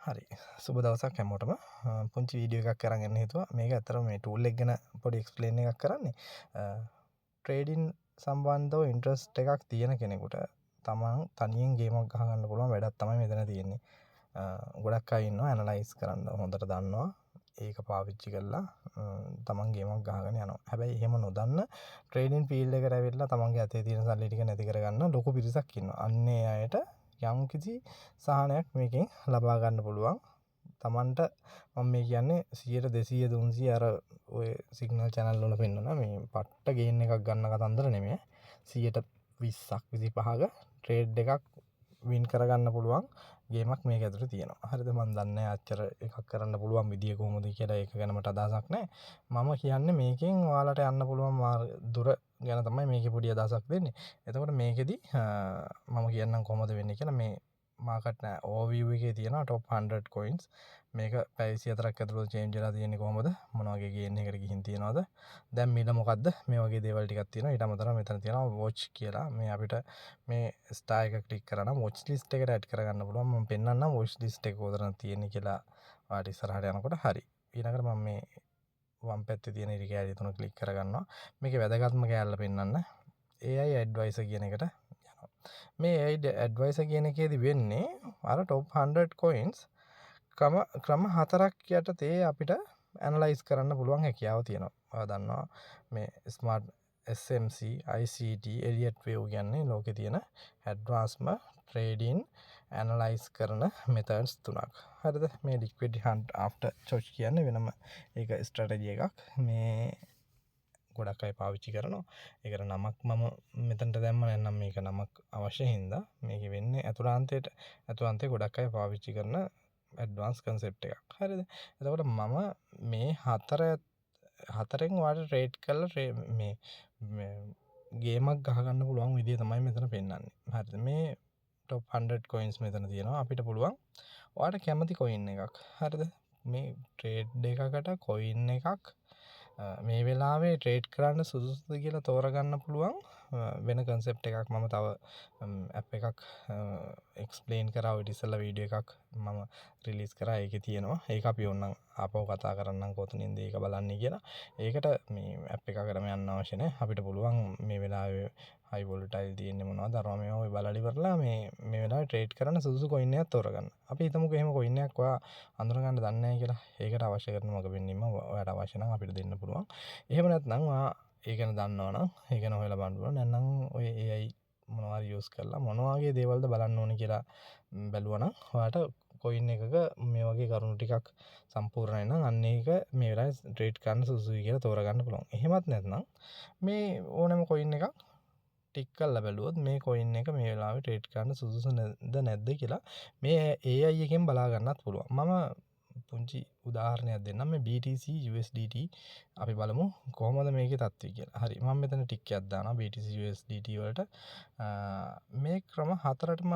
හරි, සුබ දවසක් හැමෝටම. පුංචි වීඩියෝ එකක් අරන් එන්න හිතුවා. මේක ඇත්තටම මේ ටූල් එක ගැන පොඩි එක්ස්ප්ලেইন එකක් කරන්නේ. ට්‍රේඩින් සම්බන්ධව ඉන්ට්‍රස්ට් එකක් තියෙන කෙනෙකුට තමන් තනියෙන් ගේමක් ගහගන්න පුළුවන් වැඩක් තමයි මෙතන තියෙන්නේ. ගොඩක් අය ඉන්නවා ඇනලයිස් කරන්න හොඳට දන්නවා. ඒක පාවිච්චි කරලා තමන් ගේමක් ගහගෙන යනවා. හැබැයි එහෙම නොදන්න ට්‍රේඩින් ෆීල්ඩ් එකට ඇවිල්ලා තමන්ගේ අතේ තියෙන සල්ලි ටික නැති කරගන්න ලොකු පිරිසක් ඉන්නවා. අන්න ඒ අයට යම්කිසි සහනයක් මේකෙන් ලබා ගන්න පුළුවන්. තමන්ට මම මේ කියන්නේ 100 200 300 අර ඔය සිග්නල් චැනල් වල පෙන්නන මේ පට්ට ගේන් එකක් ගන්න කතන්දර නෙමෙයි. 120ක් 25ක ට්‍රේඩ් එකක් වින් කරගන්න පුළුවන් ගේමක් මේක ඇතුලේ තියෙනවා. හරිද? මං දන්නේ නැහැ අච්චර එකක් කරන්න පුළුවන් විදිය කොහොමද කියලා. ඒක ගැන මට අදහසක් නැහැ. මම කියන්නේ මේකෙන් ඔයාලට යන්න පුළුවන් දුර ගැන තමයි මේකේ පොඩි අදහසක් දෙන්නේ. එතකොට මේකෙදි මම කියන්නම් කොහොමද වෙන්නේ කියලා. මේ මාකට් ඕවර්විව් එකේ තියෙනවා টොප් 100 කොයින්ස්. මේක පැය 24ක් ඇතුළත චේන්ජ් වෙලා තියෙන්නේ කොහොමද? මොන වගේ ගේන් එකකට ගිහින් තියෙනවද? දැන් මිල මොකද්ද? මේ වගේ දේවල් ටිකක් තියෙනවා. ඊට අමතරව මෙතන තියෙනවා වොච් කියලා. මේ අපිට මේ ස්ටාර් එක ක්ලික් කරා නම් වොච් ලිස්ට් එකට ඇඩ් කරගන්න පුළුවන්. මම පෙන්නන්නම් වොච් ලිස්ට් එක කොතනද තියෙන්නේ කියලා ඔයාලට ඉස්සරහට යනකොට. හරි. ඊළඟට මම මේ වම් පැත්තේ තියෙන ඉරි කෑලි තුන ක්ලික් කරගන්නවා. මේකේ වැදගත්ම කෑල්ල පෙන්නන්න AI advisor කියන එකට යනවා. මේ AI advisor කියන එකේදී වෙන්නේ අර টොප් 100 කොයින්ස් ක්‍රම ක්‍රම හතරක් යටතේ අපිට ඇනලයිස් කරන්න පුළුවන් හැකියාව තියෙනවා. ඔයා දන්නවා මේ smart SMC, ICT, Elliott Wave කියන්නේ ලෝකේ තියෙන ඇඩ්වාන්ස්ම ට්‍රේඩින් ඇනලයිස් කරන මෙතඩ්ස් තුනක්. හරිද? මේ ලික්විඩ් හන්ට් ආෆ්ටර් චොච් කියන්නේ වෙනම ඒක ස්ට්‍රැටජි එකක්. මේ ගොඩක් අය පාවිච්චි කරනවා. ඒකට නමක් මම මෙතනට දැම්ම නැත්නම් මේක නමක් අවශ්‍ය හින්දා. මේකේ වෙන්නේ ඇතුළාන්තයේ ගොඩක් අය පාවිච්චි කරන ඇඩ්වාන්ස් කන්සෙප්ට් එකක්. හරිද? එතකොට මම මේ හතරෙන් ඔයාලට ට්‍රේඩ් කරලා මේ මේ ගේමක් ගහගන්න පුළුවන් විදිය තමයි මෙතන පෙන්වන්නේ. හරිද? මේ টොප් 100 කොයින්ස් මෙතන තියෙනවා. අපිට පුළුවන් ඔයාට කැමති කොයින් එකක්. හරිද? මේ ට්‍රේඩ් එකකට කොයින් එකක් මේ වෙලාවේ ට්‍රේඩ් කරන්න සුදුසුද කියලා තෝරගන්න පුළුවන් වෙන කන්සෙප්ට් එකක් මම තව ඇප් එකක් එක්ස්ප්ලেইন කරා. ඔය ඉස්සෙල්ලා වීඩියෝ එකක් මම රිලීස් කරා. ඒකේ තියෙනවා. ඒක අපි ඕනනම් ආපහු කතා කරන්නම් කොතනින්ද ඒක බලන්නේ කියලා. ඒකට මේ ඇප් එකකටම යන්න අවශ්‍ය නැහැ. අපිට පුළුවන් මේ වෙලාවේ හයි වොලටයිල් තියෙන්නේ මොනවද අරවා මේවා ඔය බලලා ඉවරලා මේ මේ වෙලාවේ ට්‍රේඩ් කරන්න සුදුසු කොයින් එකක් තෝරගන්න. අපි හිතමුකෝ එහෙම කොයින් එකක් ඔයා අඳුරගන්න දන්නේ නැහැ කියලා. ඒකට අවශ්‍ය කරන මඟ පෙන්වීම ඔයාට අවශ්‍ය නම් අපිට දෙන්න පුළුවන්. එහෙම නැත්නම් ඔයා ඒ ගැන දන්නවා නම් ඒ ගැන හොයලා බලන්න පුළුවන්. නැත්නම් ඔය AI මොනවා හරි යූස් කරලා මොන වගේ දේවල්ද බලන්න ඕනේ කියලා බැලුවා නම් ඔයාට කොයින් එකක මේ වගේ කරුණු ටිකක් සම්පූර්ණයි නම් අන්න ඒක මේ වෙලාවේ ට්‍රේඩ් කරන්න සුදුසුයි කියලා තෝරගන්න පුළුවන්. එහෙමත් නැත්නම් මේ ඕනෑම කොයින් එකක් ටික් කරලා බැලුවොත් මේ කොයින් එක මේ වෙලාවේ ට්‍රේඩ් කරන්න සුදුසු නැද්ද කියලා මේ AI එකෙන් බලා ගන්නත් පුළුවන්. මම පුංචි උදාහරණයක් දෙන්නම්. මේ BTC USDT අපි බලමු කොහොමද මේකේ තත්ත්වය කියලා. හරි, මම මෙතන ටික් එකක් දානවා BTC USDT වලට. මේ ක්‍රම හතරටම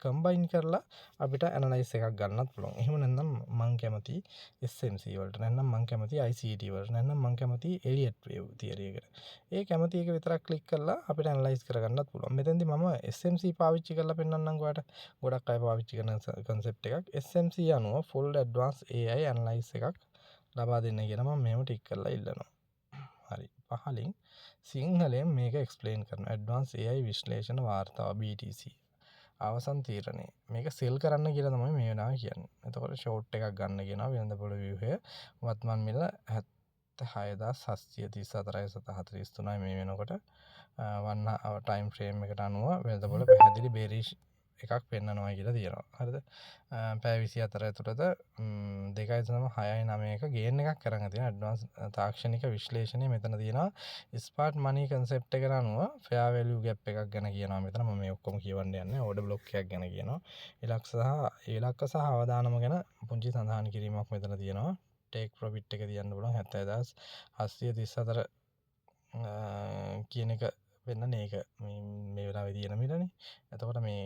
කම්බයින් කරලා අපිට ඇනලයිස් එකක් ගන්නත් පුළුවන්. එහෙම නැත්නම් මං කැමති SMC වලට, නැත්නම් මං කැමති ICT වලට, නැත්නම් මං කැමති එලියට් වේව් තියරි එකට. ඒ කැමති එක විතරක් ක්ලික් කරලා අපිට ඇනලයිස් කරගන්නත් පුළුවන්. මෙතෙන්දි මම SMC පාවිච්චි කරලා පෙන්නන්නම් ඔයාලට. ගොඩක් අය පාවිච්චි කරන කන්සෙප්ට් එකක්. SMC අනුව ෆුල් ඇඩ්වාන්ස් AI analyse එකක් ලබා දෙන්න කියලා මම මෙහෙම ටික් කරලා ඉල්ලනවා. හරි. පහලින් සිංහලෙන් මේක එක්ස්ප්ලেইন කරනවා. ඇඩ්වාන්ස් AI විශ්ලේෂණ වාර්තාව BTC. අවසන් තීරණය. මේක සෙල් කරන්න කියලා තමයි මේ වෙලාවේ කියන්නේ. එතකොට ෂෝට් එකක් ගන්න කියනවා. වෙළඳපොළ ව්‍යුහය වත්මන් මිල 76,734.43යි මේ වෙනකොට. වන් ටයිම් ෆ්‍රේම් එකට අනුව වෙළඳපොළ පැහැදිලි බේරිෂ් එකක් පෙන්නනවා කියලා තියෙනවා. හරිද? පැය 24 ඇතුළත 2.69ක ගේන් එකක් අරන් තියෙනවා. ඇඩ්වාන්ස් තාක්ෂණික විශ්ලේෂණය මෙතන තියෙනවා. ස්මාර්ට් මනි කන්සෙප්ට් එකට අනුව ෆෙයා වැලියු ගැප් එකක් ගැන කියනවා මෙතන. මම මේ ඔක්කොම කියවන්න යන්නේ. ඕඩර් බ්ලොක් එකක් ගැන කියනවා. ඉලක්ක සහ අවදානම ගැන පුංචි සඳහන් කිරීමක් මෙතන තියෙනවා. ටේක් ප්‍රොෆිට් එක තියන්න පුළුවන් 70,734 කියන එක පෙන්නන්නේ. ඒක මේ මේ වෙලාවේ තියෙන මිලනේ. එතකොට මේ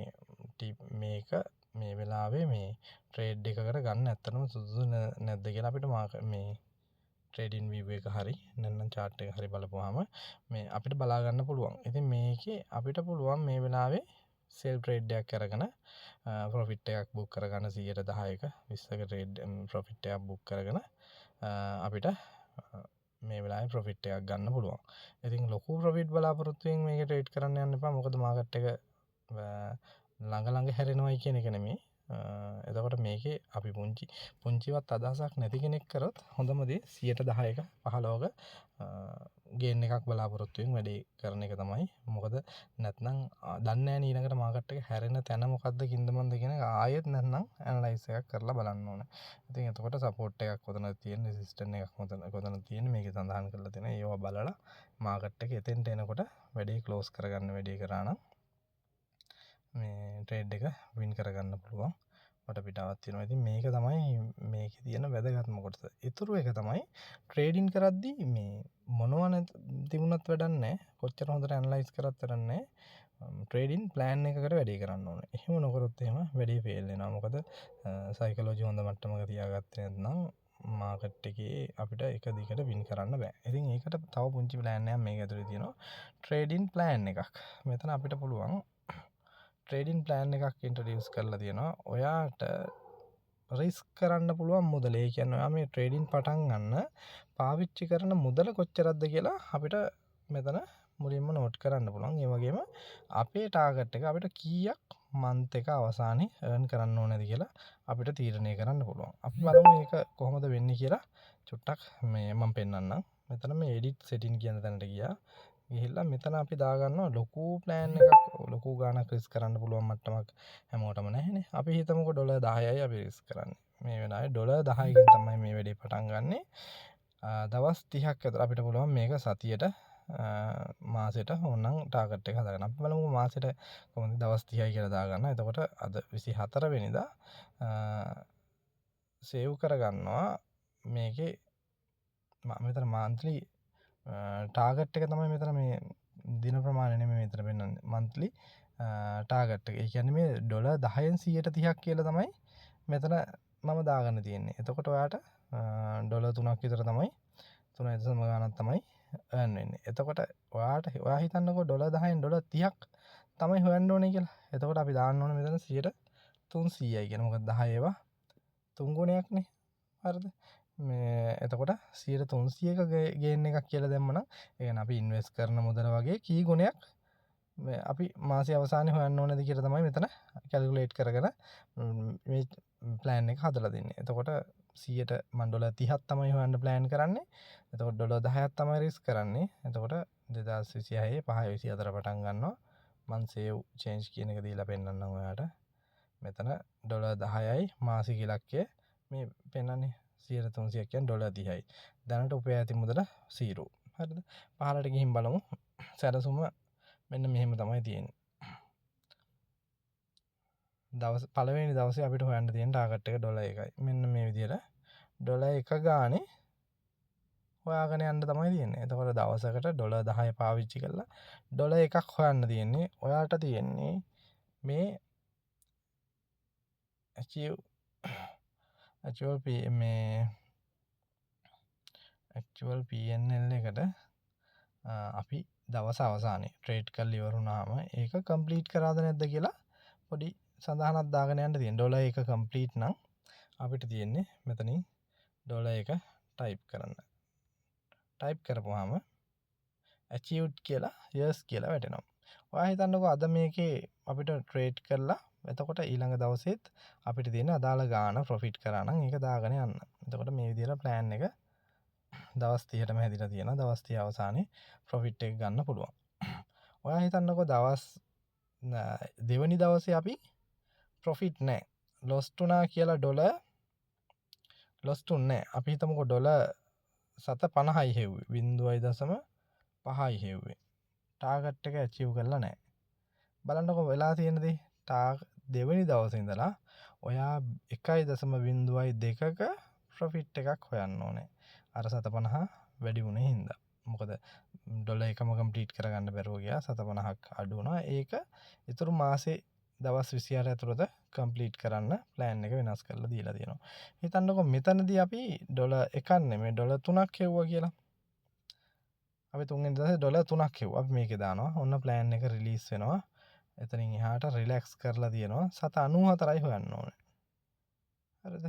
මේක මේ වෙලාවේ මේ ට්‍රේඩ් එකකට ගන්න ඇත්තටම සුදුසු නැද්ද කියලා අපිට මේ ට්‍රේඩින් විව් එක හරි නැත්නම් චාට් එක හරි බලපුවාම මේ අපිට බලා ගන්න පුළුවන්. ඉතින් මේකේ අපිට පුළුවන් මේ වෙලාවේ සෙල් ට්‍රේඩ් එකක් අරගෙන ප්‍රොෆිට් එකක් බුක් කරගන්න, 10%ක 20ක ට්‍රේඩ් ප්‍රොෆිට් එකක් බුක් කරගෙන අපිට මේ වෙලාවේ ප්‍රොෆිට් එකක් ගන්න පුළුවන්. ඉතින් ලොකු ප්‍රොෆිට් බලාපොරොත්තුවෙන් මේක ට්‍රේඩ් කරන්න යන්න එපා. මොකද මාකට් එක ළඟ ළඟ හැරෙනවයි කියන එක නෙමෙයි. එතකොට මේකේ අපි පුංචි පුංචිවත් අදහසක් නැති කෙනෙක් කරොත් හොඳම දේ 10%ක 15ක ගේන් එකක් බලාපොරොත්තුවෙන් වැඩේ කරන එක තමයි. මොකද නැත්නම් දන්නේ නැහැ ඊළඟට මාකට් එක හැරෙන තැන මොකද්ද කින්දමන්ද කියන එක ආයෙත් නැත්නම් ඇනලයිස් එකක් කරලා බලන්න ඕනේ. ඉතින් එතකොට සපෝට් එකක් කොතනද තියෙන්නේ, රෙසිස්ටන්ස් එකක් කොතනද තියෙන්නේ, මේකේ සඳහන් කරලා තියෙනවා. ඒවා බලලා මාකට් එක එතෙන්ට එනකොට වැඩේ ක්ලෝස් කරගන්න වැඩේ කරා නම් මේ ට්‍රේඩ් එක වින් කරගන්න පුළුවන් වටපිටාවක් තියෙනවා. ඉතින් මේක තමයි මේකේ තියෙන වැදගත්ම කොටස. ඉතුරු එක තමයි ට්‍රේඩින් කරද්දී මේ මොනවා තිබුණත් වැඩක් නැහැ. කොච්චර හොඳට ඇනලයිස් කරත් වැඩක් නැහැ. ට්‍රේඩින් ප්ලෑන් එකකට වැඩේ කරන්න ඕනේ. එහෙම නොකරොත් එහෙම වැඩේ ෆේල් වෙනවා. මොකද සයිකොලොජි හොඳ මට්ටමක තියාගත්තේ නැත්නම් මාකට් එකේ අපිට එක දිගට වින් කරන්න බෑ. ඉතින් ඒකට තව පුංචි ප්ලෑන් එකක් මේක ඇතුලේ තියෙනවා. ට්‍රේඩින් ප්ලෑන් එකක්. මෙතන අපිට පුළුවන් ට්‍රේඩින් ප්ලෑන් එකක් ඉන්ට්‍රොඩියුස් කරලා තියෙනවා. ඔයාට රිස්ක් කරන්න පුළුවන් මුදල. ඒ කියන්නේ ඔයා මේ ට්‍රේඩින් පටන් ගන්න පාවිච්චි කරන මුදල කොච්චරක්ද කියලා අපිට මෙතන මුලින්ම නෝට් කරන්න පුළුවන්. ඒ වගේම අපේ ටාගට් එක අපිට කීයක් මන්ත් එක අවසානයේ අර්න් කරන්න ඕනේද කියලා අපිට තීරණය කරන්න පුළුවන්. අපි බලමු මේක කොහොමද වෙන්නේ කියලා චුට්ටක් මේ මම පෙන්නන්නම්. මෙතන මේ එඩිට් සෙටින් කියන තැනට ගියා. ගිහිල්ලා මෙතන අපි දාගන්නවා ලොකු ප්ලෑන් එකක්, ලොකු ගාණක් රිස්ක් කරන්න පුළුවන් මට්ටමක් හැමෝටම නැහැනේ. අපි හිතමුකෝ ඩොලර් 10යි අපි රිස්ක් කරන්නේ. මේ වෙලාවේ ඩොලර් 10කින් තමයි මේ වැඩේ පටන් ගන්නෙ. දවස් 30ක් ඇතුළත අපිට පුළුවන් මේක සතියට, මාසෙට ඕනනම් ටාගට් එක හදාගන්න. අපි බලමු මාසෙට කොහොමද, දවස් 30යි කියලා දාගන්න. එතකොට අද 24 වෙනිදා සේව් කරගන්නවා. මේකේ මෙතන මන්ත්ලි ටාගට් එක තමයි මෙතන, මේ දින ප්‍රමාණය නෙමෙයි මෙතන පෙන්වන්නේ, මන්ත්ලි ටාගට් එක. ඒ කියන්නේ මේ ඩොලර් 10න් 30ක් කියලා තමයි මෙතන මම දාගන්න තියෙන්නේ. එතකොට ඔයාට ඩොලර් 3ක් විතර තමයි, තුනයි දශම ගාණක් තමයි earn වෙන්නේ. එතකොට ඔයාට ඔයා හිතන්නකෝ ඩොලර් 10න් ඩොලර් 30ක් තමයි හොයන්න ඕනේ කියලා. එතකොට අපි දාන්න ඕනේ මෙතන 300යි කියන. මොකද 10 ඒවා තුන් ගුණයක්නේ. හරිද? මේ එතකොට 300ක ගේන් එකක් කියලා දැම්මනම්, ඒ කියන්නේ අපි ඉන්වෙස්ට් කරන මුදල වගේ කී ගුණයක් මේ අපි මාසයේ අවසානයේ හොයන්න ඕනේද කියලා තමයි මෙතන කැල්කියුලේට් කරගෙන මේ ප්ලෑන් එක හදලා දෙන්නේ. එතකොට 100ට මං ඩොලර් 30ක් තමයි හොයන්න ප්ලෑන් කරන්නේ. එතකොට ඩොලර් 10ක් තමයි රිස්ක් කරන්නේ. එතකොට 2026 5/24 පටන් ගන්නවා. මං සේව් චේන්ජ් කියන එක දීලා පෙන්නන්නම් ඔයාට. මෙතන ඩොලර් 10යි මාසික ඉලක්කය මේ පෙන්නන්නේ, 300ක් කියන්නේ ඩොලර් 30යි. දැනට උපයා ඇති මුදල 0. හරිද? පහළට ගිහින් බලමු. සැලසුම මෙන්න මෙහෙම තමයි තියෙන්නේ. දවස් පළවෙනි දවසේ අපිට හොයන්න තියෙන ටාගට් එක ඩොලර් 1යි. මෙන්න මේ විදිහට ඩොලර් 1 ගානේ හොයාගෙන යන්න තමයි තියෙන්නේ. එතකොට දවසකට ඩොලර් 10 පාවිච්චි කරලා ඩොලර් 1ක් හොයන්න තියෙන්නේ. ඔයාට තියෙන්නේ මේ achieve actual P මේ actual PNL එකට අපි දවස අවසානයේ ට්‍රේඩ් කරලා ඉවර වුණාම ඒක කම්ප්ලීට් කරාද නැද්ද කියලා පොඩි සඳහනක් දාගෙන යන්න තියෙන. ඩොලර් 1 කම්ප්ලීට් නම් අපිට තියෙන්නේ මෙතනින් ඩොලර් 1 ටයිප් කරන්න. ටයිප් කරපුවාම achieved කියලා, yes කියලා වැටෙනවා. ඔයා හිතන්නකෝ අද මේකේ අපිට ට්‍රේඩ් කරලා එතකොට ඊළඟ දවසෙත් අපිට තියෙන අදාළ ගාන ප්‍රොෆිට් කරා නම් ඒක දාගෙන යන්න. එතකොට මේ විදිහට ප්ලෑන් එක දවස් 30ටම හැදිලා තියෙනවා. දවස් 30 අවසානයේ ප්‍රොෆිට් එක ගන්න පුළුවන්. ඔයා හිතන්නකෝ දවස් දෙවනි දවසේ අපි ප්‍රොෆිට් නෑ, ලොස්ට් වුණා කියලා. ඩොලර් ලොස්ට් උන්නේ නෑ. අපි හිතමුකෝ ඩොලර් 7.50යි හෙව්වේ. 0.5යි හෙව්වේ. ටාගට් එක ඇචීව් කරලා නෑ. බලන්නකෝ වෙලා තියෙන දේ. දෙවෙනි දවසේ ඉඳලා ඔයා 1.02ක ප්‍රොෆිට් එකක් හොයන්න ඕනේ. අර 7.50 වැඩි වුණේ හින්දා. මොකද ඩොලර් එකම කම්ප්ලීට් කරගන්න බැරුව ගියා, 7.50ක් අඩු වුණා. ඒක ඉතුරු මාසේ දවස් 28 ඇතුළත කම්ප්ලීට් කරන්න ප්ලෑන් එක වෙනස් කරලා දීලා තියෙනවා. හිතන්නකෝ මෙතනදී අපි ඩොලර් එකක් නෙමෙයි ඩොලර් 3ක් හෙව්වා කියලා. අපි තුන්වෙනි දවසේ ඩොලර් 3ක් හෙව්වා. අපි මේකේ දානවා. ඔන්න ප්ලෑන් එක රිලීස් වෙනවා. එතනින් එහාට රිලැක්ස් කරලා තියෙනවා සත 94යි හොයන්න ඕනේ. හරිද?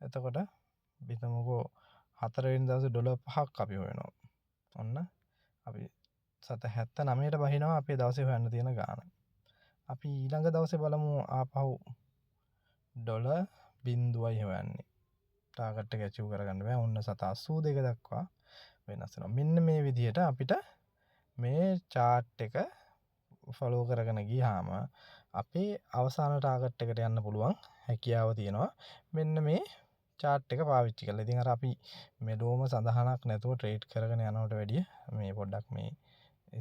එතකොට හිතමුකෝ හතරවෙනි දවසේ ඩොලර් 5ක් අපි හොයනවා. ඔන්න අපි සත 79ට බහිනවා අපේ දවසේ හොයන්න තියෙන ගාන. අපි ඊළඟ දවසේ බලමු ආපහු ඩොලර් 0යි හොයන්නේ. ටාගට් එක ඇචීව් කරගන්න බෑ. ඔන්න සත 82 දක්වා වෙනස් වෙනවා. මෙන්න මේ විදිහට අපිට මේ චාට් එක ෆලෝ කරගෙන ගියාම අපේ අවසාන ටාගට් එකට යන්න පුළුවන් හැකියාව තියෙනවා. මෙන්න මේ චාට් එක පාවිච්චි කරලා. ඉතින් අර අපි මෙලොවම සඳහනක් නැතුව ට්‍රේඩ් කරගෙන යනවට වැඩිය මේ පොඩ්ඩක් මේ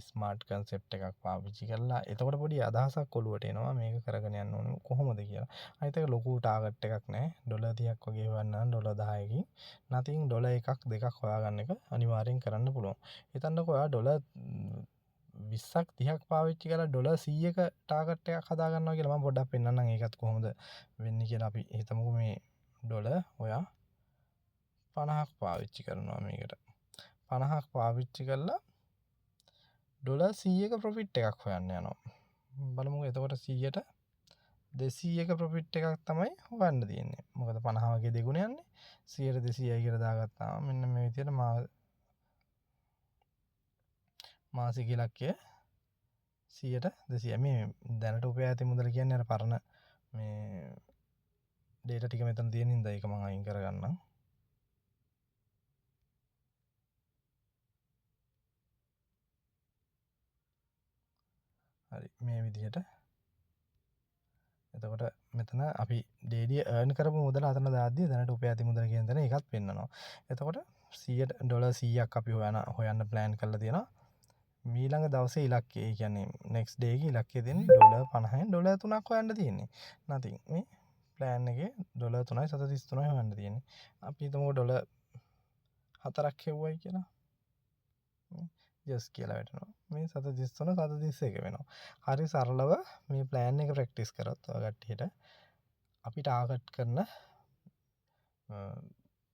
ස්මාර්ට් කන්සෙප්ට් එකක් පාවිච්චි කරලා එතකොට පොඩි අදහසක් ඔලුවට එනවා මේක කරගෙන යන්න ඕනේ කොහොමද කියලා. අනිත් එක ලොකු ටාගට් එකක් නෑ. ඩොලර් 30ක් වගේ හොයන්න නම් ඩොලර් 10කින් නැතිනම් ඩොලර් එකක් දෙකක් හොයාගන්න එක අනිවාර්යෙන් කරන්න පුළුවන්. හිතන්නකෝ ඔයා ඩොලර් 20ක් 30ක් පාවිච්චි කරලා ඩොලර් 100ක ටාගට් එකක් හදා ගන්නවා කියලා මම පොඩ්ඩක් පෙන්නන්නම් ඒකත් කොහොමද වෙන්නේ කියලා. අපි හිතමුකෝ මේ ඩොලර් ඔයා 50ක් පාවිච්චි කරනවා මේකට. 50ක් පාවිච්චි කරලා ඩොලර් 100ක ප්‍රොෆිට් එකක් හොයන්න යනවා. බලමුකෝ එතකොට 100ට 200ක ප්‍රොෆිට් එකක් තමයි හොයන්න තියෙන්නේ. මොකද 50 වගේ දෙගුණ යන්නේ. 100ට 200යි කියලා දාගත්තාම මෙන්න මේ විදියට මාසික ඉලක්කය 100ට 200යි. මේ දැනට උපයා ඇති මුදල කියන්නේ අර පරණ මේ ඩේටා ටික මෙතන තියෙන හින්දා ඒක මම අයින් කරගන්නම්. හරි මේ විදිහට එතකොට මෙතන අපි ඩේලි අර්න් කරපු මුදල අතන දාද්දී දැනට උපයා ඇති මුදල කියන තැන ඒකත් පෙන්නනවා. එතකොට 100ට ඩොලර් 100ක් අපි හොයන්න ප්ලෑන් කරලා තියෙනවා. ඊළඟ දවසේ ඉලක්කය, ඒ කියන්නේ නෙක්ස්ට් ඩේ එකේ ඉලක්කය දෙන්නේ ඩොලර් 50න් ඩොලර් 3ක් හොයන්න තියෙන්නේ. නැතිනම් මේ ප්ලෑන් එකේ ඩොලර් 3යි සත 33යි හොයන්න තියෙන්නේ. අපි හිතමුකෝ ඩොලර් 4ක් හෙව්වයි කියලා. යස් කියලා වැටෙනවා. මේ සත 33 සත 31 වෙනවා. හරි සරලව මේ ප්ලෑන් එක ප්‍රැක්ටිස් කරොත් ඔය කට්ටියට අපි ටාගට් කරන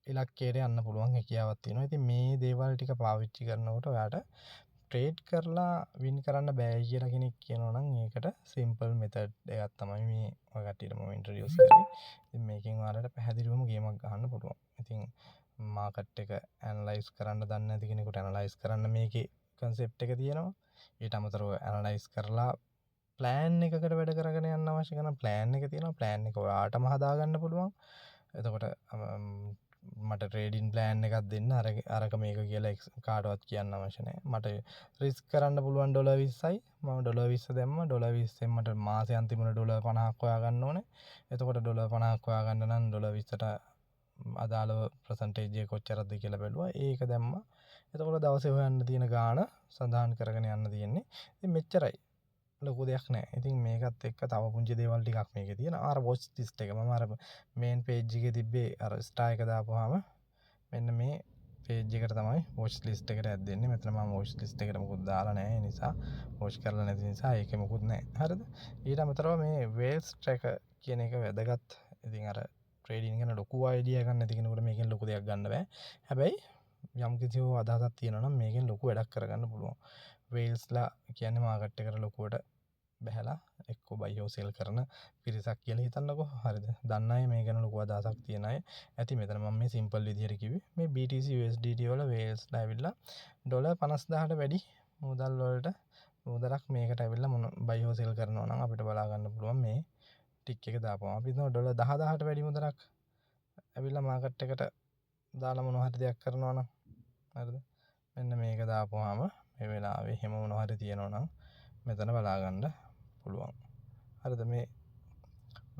ඉලක්කයට යන්න පුළුවන් හැකියාවක් තියෙනවා. ඉතින් මේ දේවල් ටික පාවිච්චි කරනකොට ඔයාට ට්‍රේඩ් කරලා වින් කරන්න බෑ කියලා කෙනෙක් කියනවා නම් ඒකට සිම්පල් මෙතඩ් එකක් තමයි මේ ඔය කට්ටියට මම ඉන්ට්‍රොඩියුස් කරේ. ඉතින් මේකෙන් ඔයාලට පැහැදිලිවම ගේමක් ගහන්න පුළුවන්. ඉතින් මාකට් එක ඇනලයිස් කරන්න දන්නේ නැති කෙනෙකුට ඇනලයිස් කරන්න මේකේ කන්සෙප්ට් එක තියෙනවා. ඊට අමතරව ඇනලයිස් කරලා ප්ලෑන් එකකට වැඩ කරගෙන යන්න අවශ්‍ය කරන ප්ලෑන් එක තියෙනවා. ප්ලෑන් එක ඔයාටම හදාගන්න පුළුවන්. එතකොට මට ට්‍රේඩින් ප්ලෑන් එකක් දෙන්න අරක මේක කියලා කාටවත් කියන්න අවශ්‍ය නෑ. මට රිස්ක් කරන්න පුළුවන් ඩොලර් 20යි. මම ඩොලර් 20 දැම්මා. ඩොලර් 20න් මට මාසේ අන්තිමට ඩොලර් 50ක් හොයාගන්න ඕනේ. එතකොට ඩොලර් 50ක් හොයාගන්න නම් ඩොලර් 20ට අදාළව පර්සන්ටේජ් එක කොච්චරද කියලා බැලුවා. ඒක දැම්මා. එතකොට දවසේ හොයන්න තියෙන ගාණ සඳහන් කරගෙන යන්න තියෙන්නේ. ඉතින් මෙච්චරයි. ලොකු දෙයක් නෑ. ඉතින් මේකත් එක්ක තව පුංචි දේවල් ටිකක් මේකේ තියෙනවා. අර වොච් ලිස්ට් එක මම අර මේන් පේජ් එකේ තිබ්බේ අර ස්ටාර් එක දාපුවාම මෙන්න මේ පේජ් එකට තමයි වොච් ලිස්ට් එකට ඇද්දෙන්නේ. මෙතන මම වොච් ලිස්ට් එකට මොකුත් දාලා නෑ. ඒ නිසා වොච් කරලා නැති නිසා ඒකේ මොකුත් නෑ. හරිද? ඊට අමතරව මේ වේල්ස් ට්‍රැකර් කියන එක වැදගත්. ඉතින් අර ට්‍රේඩින් ගැන ලොකු අයිඩියා එකක් නැති කෙනෙකුට මේකෙන් ලොකු දෙයක් ගන්න බෑ. හැබැයි යම් කිසි හෝ අදහසක් තියෙනවා නම් මේකෙන් ලොකු වැඩක් කරගන්න පුළුවන්. වේල්ස්ලා කියන්නේ මාකට් එකට ලොකුවට බැහැලා එක්කෝ බයි හෝ සෙල් කරන පිරිසක් කියලා හිතන්නකෝ. හරිද? දන්න අය මේ ගැන ලොකු අදහසක් තියෙන අය ඇති. මෙතන මම මේ සිම්පල් විදිහට කිව්වේ මේ BTC USDT වල වේල්ස්ලා ඇවිල්ලා ඩොලර් 50000ට වැඩි මුදල් වලට මුදලක් මේකට ඇවිල්ලා මොන බයි හෝ සෙල් කරනවා නම් අපිට බලා ගන්න පුළුවන් මේ ටික් එක දාපුවම. අපි හිතමු ඩොලර් 10000ට වැඩි මුදලක් ඇවිල්ලා මාකට් එකට දාලා මොනවා හරි දෙයක් කරනවා නම්, හරිද? මෙන්න මේක දාපුවාම මේ වෙලාවේ එහෙම මොනවා හරි තියෙනවා නම් මෙතන බලා ගන්න පුළුවන්. හරිද? මේ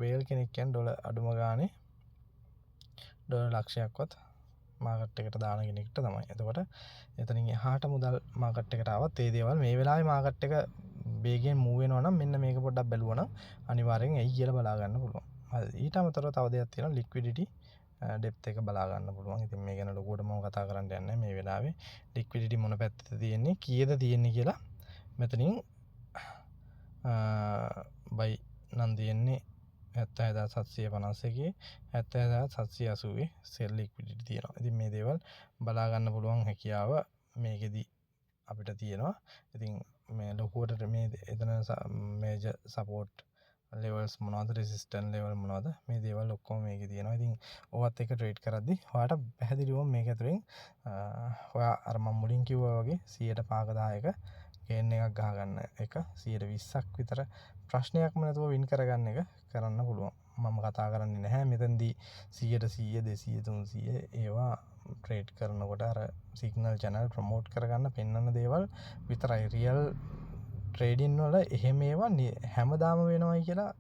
වේල් කෙනෙක් කියන්නේ ඩොලර් අඩුම ගානේ ඩොලර් ලක්ෂයක්වත් මාකට් එකට දාන කෙනෙක්ට තමයි. එතකොට එතනින් එහාට මුදල් මාකට් එකට ආවත් ඒ දේවල් මේ වෙලාවේ මාකට් එක වේගයෙන් මූව් වෙනවා නම් මෙන්න මේක පොඩ්ඩක් බැලුවා නම් අනිවාර්යෙන් ඇයි කියලා බලා ගන්න පුළුවන්. හරි. ඊට අමතරව තව දෙයක් තියෙනවා ලික්විඩිටි ඩෙප්ත් එක බලා ගන්න පුළුවන්. ඉතින් මේ ගැන ලොකුවට මම කතා කරන්න යන්නේ නැහැ. මේ වෙලාවේ ලික්විඩිටි මොන පැත්තද තියෙන්නේ, කීයද තියෙන්නේ කියලා මෙතනින් බයි නම් තියෙන්නේ හැත්තෑදාස් හත්සිය පනස් එකේ, හැත්තෑදාස් හත්සිය අසූවේ සෙල් ලික්විඩිටි තියෙනවා. ඉතින් මේ දේවල් බලා ගන්න පුළුවන් හැකියාව මේකෙදි අපිට තියෙනවා. ඉතින් මේ ලොකුවට මේ එතන මේජර් සපෝට් ලෙවල්ස් මොනවද, රෙසිස්ටන්ස් ලෙවල් මොනවද, මේ දේවල් ඔක්කොම මේකේ තියෙනවා. ඉතින් ඕවත් එක්ක ට්‍රේඩ් කරද්දි ඔයාට පැහැදිලිවම මේක ඇතුලෙන් ඔයා අර මම මුලින් කිව්වා වගේ 100ට 5ක 10ක ගේන් එකක් ගහගන්න එක, 120ක් විතර ප්‍රශ්නයක්ම නැතුව වින් කරගන්න එක කරන්න පුළුවන්. මම කතා කරන්නේ නැහැ මෙතනදී 100ට 100, 200, 300. ඒවා ට්‍රේඩ් කරනකොට අර සිග්නල් චැනල් ප්‍රොමෝට් කරගන්න පෙන්වන දේවල් විතරයි. රියල් ට්‍රේඩින් වල එහෙම ඒවා හැමදාම වෙනවයි කියලා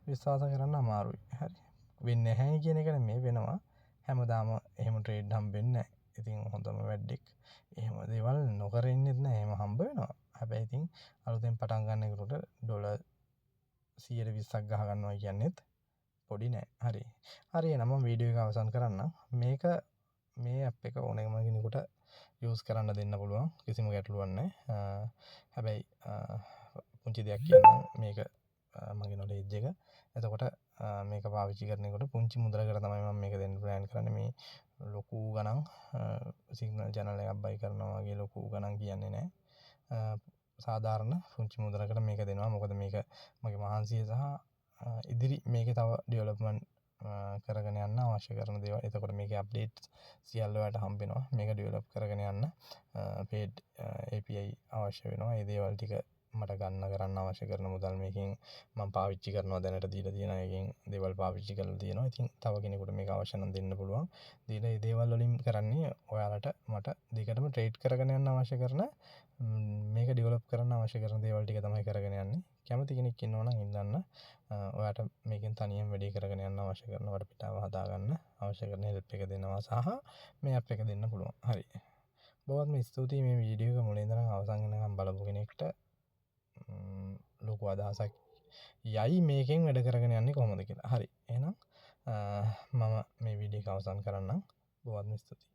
විශ්වාස කරන්න අමාරුයි. හරි, වෙන්නේ නැහැ කියන එක නෙමෙයි, වෙනවා. හැමදාම එහෙම ට්‍රේඩ් හම්බෙන්නේ නැහැ. ඉතින් හොඳම වැඩෙක් එහෙම දේවල් නොකර ඉන්නෙත් නෑ, එහෙම හම්බ වෙනවා. හැබැයි ඉතින් අලුතෙන් පටන් ගන්න කෙනෙකුට ඩොලර් 120ක් ගහ ගන්නවා කියන්නේත් පොඩි නෑ. හරි. හරි, එහෙනම් මම වීඩියෝ එක අවසන් කරන්නම්. මේක මේ ඇප් එක ඕනෑම කෙනෙකුට යූස් කරන්න දෙන්න පුළුවන්. කිසිම ගැටලුවක් නෑ. හැබැයි පුංචි දෙයක් කියන්නම්, මේක මගේ නොලෙජ් එක. එතකොට මේක පාවිච්චි කරනකොට පුංචි මුදලකට තමයි මම මේක දෙන්න ප්ලෑන් කරන්නේ. මේ ලොකු ගණන් සිග්නල් චැනල් එකක් බයි කරනවා වගේ ලොකු ගණන් කියන්නේ නෑ. සාධාරණ පුංචි මුදලකට මේක දෙනවා. මොකද මේක මගේ මහන්සිය සහ ඉදිරි මේකේ තව ඩෙවලොප්මන්ට් කරගෙන යන්න අවශ්‍ය කරන දේවල්. එතකොට මේකේ අප්ඩේට් සියල්ල ඔයාලට හම්බ වෙනවා. මේක ඩෙවලොප් කරගෙන යන්න පේඩ් API අවශ්‍ය වෙනවා. ඒ දේවල් ටික මට ගන්න කරන්න අවශ්‍ය කරන මුදල් මේකෙන් මම පාවිච්චි කරනවා. දැනට දීලා තියෙන අයගෙන් දේවල් පාවිච්චි කරලා තියෙනවා. ඉතින් තව කෙනෙකුට මේක අවශ්‍ය නම් දෙන්න පුළුවන්. දීලා ඒ දේවල් වලින් කරන්නේ ඔයාලට මට දිගටම ට්‍රේඩ් කරගෙන යන්න අවශ්‍ය කරන, මේක ඩෙවලොප් කරන්න අවශ්‍ය කරන දේවල් ටික තමයි කරගෙන යන්නේ. කැමති කෙනෙක් ඉන්නවා නම් ඉල්ලන්න. ඔයාට මේකෙන් තනියම වැඩේ කරගෙන යන්න අවශ්‍ය කරන වටපිටාව හදාගන්න අවශ්‍ය කරන හෙල්ප් එක දෙනවා සහ මේ ඇප් එක දෙන්න පුළුවන්. හරි. බොහොමත්ම ස්තුතියි. මේ වීඩියෝ එක මුලින් ඉඳන් අවසන් වෙනකම් බලපු කෙනෙක්ට ලොකු අදහසක් යයි මේකෙන් වැඩ කරගෙන යන්නේ කොහොමද කියලා. හරි. එහෙනම් මම මේ වීඩියෝ එක අවසන් කරන්නම්. බොහොමත්ම ස්තුතියි.